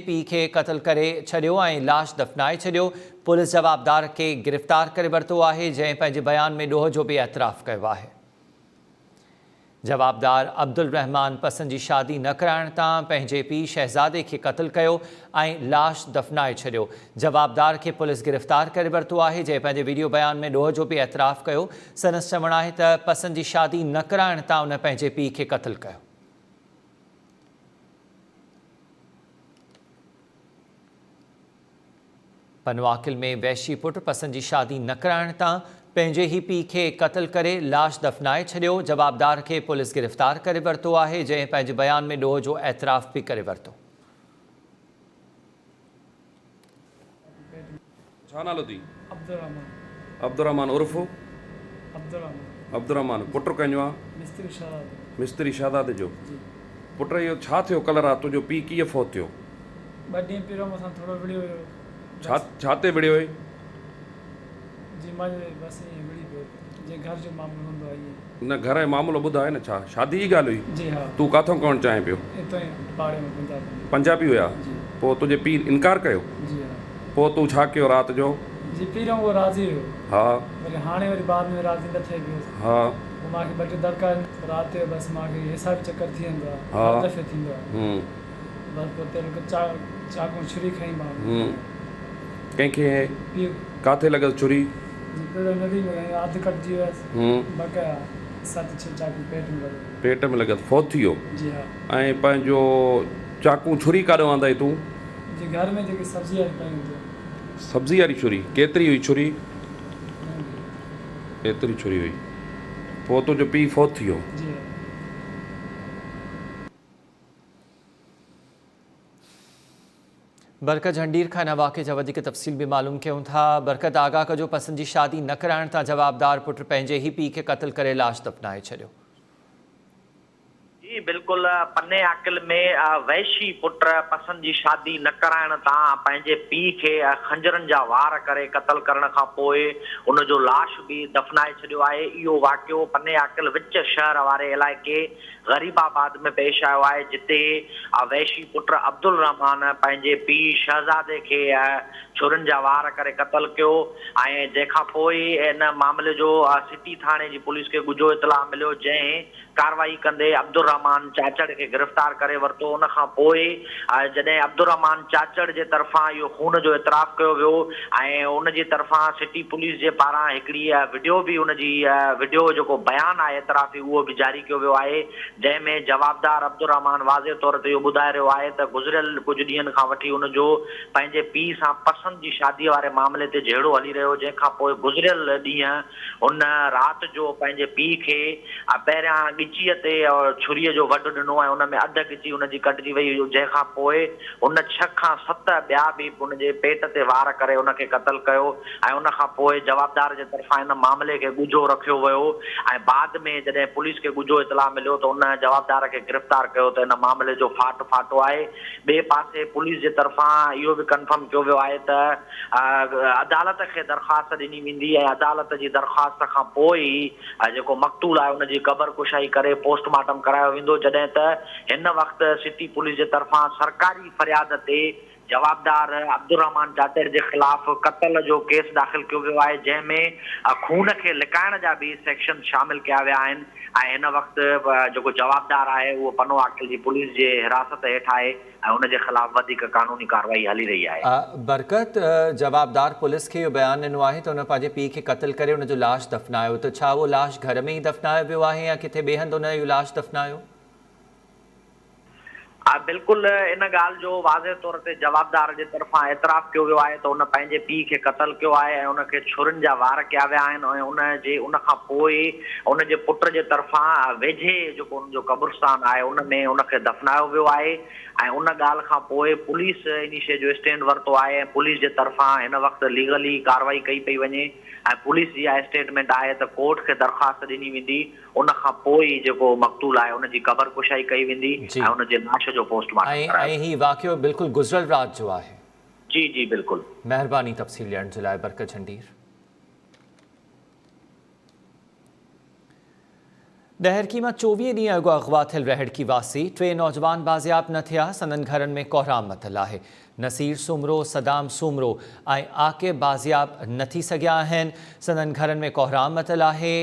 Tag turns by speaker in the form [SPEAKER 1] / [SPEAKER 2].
[SPEAKER 1] پيء کي قتل ڪري ڇڏيو ۽ لاش دفنائي ڇڏيو، پوليس جوابدار کي گرفتار ڪري ورتو آهي، جنهن پنهنجي بيان ۾ ڏوهه جو به اعتراف ڪيو آهي. جوابدار عبدالرحمان پسند جي شادي نه ڪرائڻ تان پنهنجي پيء شهزادي کي قتل ڪيو ۽ لاش دفنائي ڇڏيو. جوابدار کي پوليس گرفتار ڪري ورتو آهي، جنهن پنهنجي ويڊيو بيان ۾ ڏوهه جو به اعتراف ڪيو. سندس چوڻ آهي ته پسند جي شادي نه ڪرائڻ تان ان پنهنجي پيء کي قتل ڪيو. پنوعاقل ۾ وحشي پٽ پسند جي شادي نه ڪرائڻ تان پنهنجي ئي پيء کي قتل ڪري لاش دفنائي ڇڏيو، جوابدار کي پوليس گرفتار ڪري ورتو آهي، جنهن پنهنجي بيان ۾ ڏوهه جو اعتراف به ڪري ورتو.
[SPEAKER 2] ڇا نالو ٿي؟
[SPEAKER 3] عبدالرحمان.
[SPEAKER 2] عبدالرحمان عرف؟
[SPEAKER 3] عبدالرحمان.
[SPEAKER 2] عبدالرحمان پٽ ڪنهن جو آ؟
[SPEAKER 3] مستري شهداد.
[SPEAKER 2] مستري شهداد جو.
[SPEAKER 3] جي.
[SPEAKER 2] پٽ اهو ڇا ٿيو ڪلهه رات تنهنجو پيء ڪيئن فوت ٿيو؟
[SPEAKER 3] ٻه ڏينهن پهريون مون سان ٿورو وڙهيو هيو.
[SPEAKER 2] ڇا ڇا تي وڙهيو هئي؟
[SPEAKER 3] جي مان بس ائين وڙهي پيو جيئن گهر جو معاملو هوندو آهي ائين.
[SPEAKER 2] نه گهر جو معاملو ٻڌاء نه ڇا شادي جي ڳالهه هئي؟
[SPEAKER 3] جي ها.
[SPEAKER 2] تون ڪاٿئون ڪرڻ چاهين پيو؟
[SPEAKER 3] اتان ئي پاڙي مان پنجابي.
[SPEAKER 2] پنجابي هيا؟
[SPEAKER 3] جي.
[SPEAKER 2] پوء تنهنجي پيء انڪار ڪيو؟
[SPEAKER 3] جي ها.
[SPEAKER 2] پوء تون ڇا ڪيو رات جو؟
[SPEAKER 3] جي پهريون اهو راضي هيو.
[SPEAKER 2] ها.
[SPEAKER 3] وري هاڻي وري بعد ۾ راضي نه ٿئي پيو.
[SPEAKER 2] ها.
[SPEAKER 3] پوء مان کي ٻه ٽي دڙڪا ڏنا رات جو بس مان کي حسابي چڪر ٿي ويندو آهي.
[SPEAKER 2] ها.
[SPEAKER 3] هر دفعي ٿيندو آهي.
[SPEAKER 2] هون.
[SPEAKER 3] بس پوء تيل چاقون ڇري کنئي مان.
[SPEAKER 2] هون. ڪنهن کي؟
[SPEAKER 3] پيء.
[SPEAKER 2] ڪاٿي لڳس ڇري؟
[SPEAKER 3] جي پيڙو ندي ۾ کنئي اڌ ڪٽجي ويس.
[SPEAKER 2] هون.
[SPEAKER 3] بقايا ست ڇهه چاقون پيٽ ۾ لڳل.
[SPEAKER 2] پيٽ ۾ لڳس فوت ٿي ويو.
[SPEAKER 3] جي ها.
[SPEAKER 2] ۽ پنهنجو چاقون ڇري ڪاڏهون آندائي تون؟
[SPEAKER 3] جي گهر ۾ جيڪي سبزي واري پئي هوندي.
[SPEAKER 2] سبزي واري ڇري؟ ڪيتري هئي ڇري؟
[SPEAKER 3] ننڍي.
[SPEAKER 2] ايتري ڇري هئي. پوء تنهنجو پيء فوت ٿي ويو.
[SPEAKER 3] جي ها.
[SPEAKER 1] برڪت جهنڊير کان ان واقعي جا وڌيڪ تفصيل به معلوم ڪيون ٿا. برڪت آگاهه ڪجو پسند جي شادي نه ڪرائڻ تان جوابدار پٽ پنهنجي ئي پيء کي قتل ڪري لاش دفنائي ڇڏيو.
[SPEAKER 4] جي بلڪل پني عاقل ۾ وحشي پٽ پسند جي شادي نه ڪرائڻ تان پنهنجي پيء کي خنجرن جا وار ڪري قتل ڪرڻ کان پوء ان جو لاش به دفنائي ڇڏيو آهي اهو واقعو پني عاقل وچ شهر واري علائقي غريب آباد ۾ پيش آيو آهي جتي وحشي پٽ عبدالرحمان پنهنجي پيء شهزادي کي ڇرين جا وار ڪري قتل ڪيو ۽ جنهن کان پوء ان معاملي جو سٽي ٿاڻي جي پوليس کي ڳجهو اطلاع مليو جنهن ڪارروائي ڪندي عبدالرحمان چاچڙ کي گرفتار ڪري ورتو ان کان پوء جڏهن عبدالرحمان چاچڙ جي طرفان اهو خون جو اعتراف ڪيو ويو ۽ ان جي طرفان سٽي پوليس جي پاران هڪڙي وڊيو به ان جي وڊيو جيڪو بيان آهي اعترافي اهو به جاري ڪيو ويو آهي جنهن ۾ جوابدار عبدالرحمان واضح طور تي اهو ٻڌائي رهيو آهي ته گذريل ڪجهه ڏينهن کان وٺي ان جو پنهنجي پيء سان پسند جي شادي واري معاملي تي جهيڙو هلي رهيو جنهن کان پوء گذريل ڏينهن هن رات جو پنهنجي پيء کي پهريان ڳچيء تي ڇريء جو وڍ ڏنو ۽ ان ۾ اڌ ڳچي هن جي ڪٽجي وئي، جنهن کان پوء هن ڇهه کان ست ٻيا به هن جي پيٽ تي وار ڪري ان کي قتل ڪيو ۽ ان کان پوء جوابدار جي طرفان ان معاملي کي ڳجهو رکيو ويو ۽ بعد ۾ جڏهن پوليس کي ڳجهو اطلاع مليو ته ان جوابدار کي گرفتار ڪيو ته ان معاملي جو ڦاٽ ڦاٽو آهي. ٻئي پاسي پوليس جي طرفان اهو به ڪنفرم ڪيو ويو آهي ته عدالت کي درخواست ڏني ويندي ۽ عدالت جي درخواست کان پوء ئي جيڪو مقتول آهي ان جي قبر ڪشائي ڪري پوسٽ مارٽم ڪرايو ويندو جڏهن ته هن وقت سٽي پوليس جي طرفان سرڪاري فرياد تي جوابدار عبدالرحمان چاچڙ جي خلاف قتل جو ڪيس داخل ڪيو ويو آهي جنهن ۾ خون کي لڪائڻ جا به سيڪشنز شامل ڪيا ويا آهن ۽ هن وقت جيڪو جوابدار آهي اهو پنو عاقل جي پوليس جي حراست هيٺ آهي. ۽ ان جي خلاف وڌيڪ قانوني ڪارروائي هلي رهي آهي.
[SPEAKER 1] برڪت، جوابدار پوليس کي اهو بيان ڏنو آهي ته هن پنهنجي پيء کي قتل ڪري ان جو لاش دفنايو ته ڇا اهو لاش گهر ۾ ئي دفنايو ويو آهي يا ڪٿي ٻئي هنڌ هن اهو لاش دفنايو؟
[SPEAKER 4] بلڪل ان ڳالهه جو واضح طور تي جوابدار جي طرفان اعتراف ڪيو ويو آهي ته هن پنهنجي پيء کي قتل ڪيو آهي ۽ ان کي ڇرين جا وار ڪيا ويا آهن ۽ ان جي ان کان پوء ان جي پٽ جي طرفان ويجهي جيڪو ان جو قبرستان آهي ان ۾ ان کي دفنايو ويو آهي ۽ ان ڳالهه کان پوء پوليس انهي شيء جو اسٽينڊ ورتو آهي ۽ پوليس جي طرفان هن وقت ليگلي ڪارروائي ڪئي پئي وڃي ۽ پوليس جي اها اسٽيٽمينٽ آهي ته ڪورٽ کي درخواست ڏني ويندي ان کان پوء ئي جيڪو مقتول آهي ان جي قبر ڪشائي ڪئي ويندي
[SPEAKER 1] جي
[SPEAKER 4] ۽ ان جي لاش جو پوسٽ مارٽم
[SPEAKER 1] ۽
[SPEAKER 4] ڪرايو
[SPEAKER 1] ۽ هي واقعو بلڪل گذريل رات جو آهي.
[SPEAKER 4] جي جي بلڪل.
[SPEAKER 1] مهرباني تفصيل ڏيڻ جي لاء برڪت جهنڊير. ڏهرڪي مان 24 ڏينهن اڳ اغوا ٿيل رهڙڪي واسي ٽي نوجوان بازياب نه ٿيا، سندن گهرن ۾ ڪهرام متل آهي. نصير سومرو، صدام سومرو ۽ عاقب بازياب نه ٿي سگهيا آهن، سندن گهرن ۾ ڪهرام متل آهي.